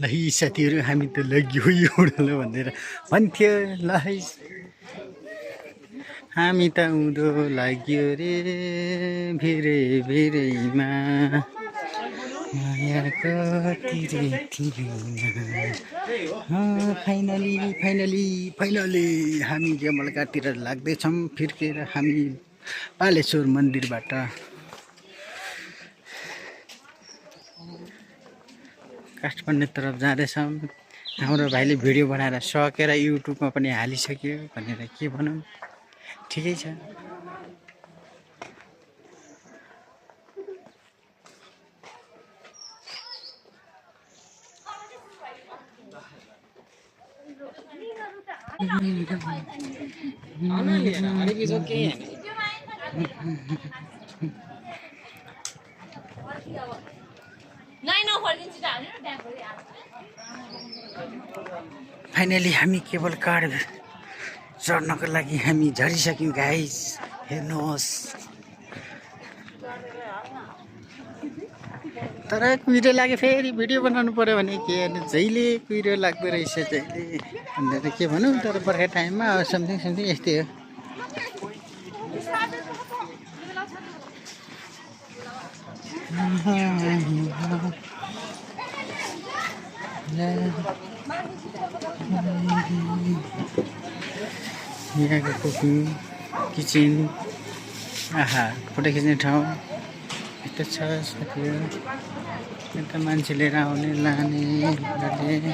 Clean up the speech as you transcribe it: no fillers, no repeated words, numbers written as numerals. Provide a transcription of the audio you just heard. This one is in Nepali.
ल है साथीहरू हामी त लग्यो यो उडालो भनेर भन्थ्यो ल है हामी त उँधो लाग्यो रे भिरै भिरैमा माया कति रे तिरैमा फाइनली फाइनली फाइनली हामी जमलकातिर लाग्दैछौँ फिर्केर हामी पालेश्वर मन्दिरबाट काठमाडौँ तरफ जाँदैछौँ। हाम्रो भाइले भिडियो बनाएर सकेर युट्युबमा पनि हालिसक्यो भनेर के भनौँ, ठिकै छ। फाइनली हामी केबल कार चढ्नको लागि हामी झरिसक्यौँ गाइस, हेर्नुहोस्। तर कुहिरो लाग्यो, फेरि भिडियो बनाउनु पर्यो भने के जहिले कुहिरो लाग्दो रहेछ जहिले भनेर के भनौँ। तर बर्खा टाइममा समथिङ समथिङ यस्तै हो। यहाँको कुकिङ किचन, आहा फोटो खिच्ने ठाउँ यस्तो छ साथीहरू। यता मान्छे लिएर आउने लाने गर्ने।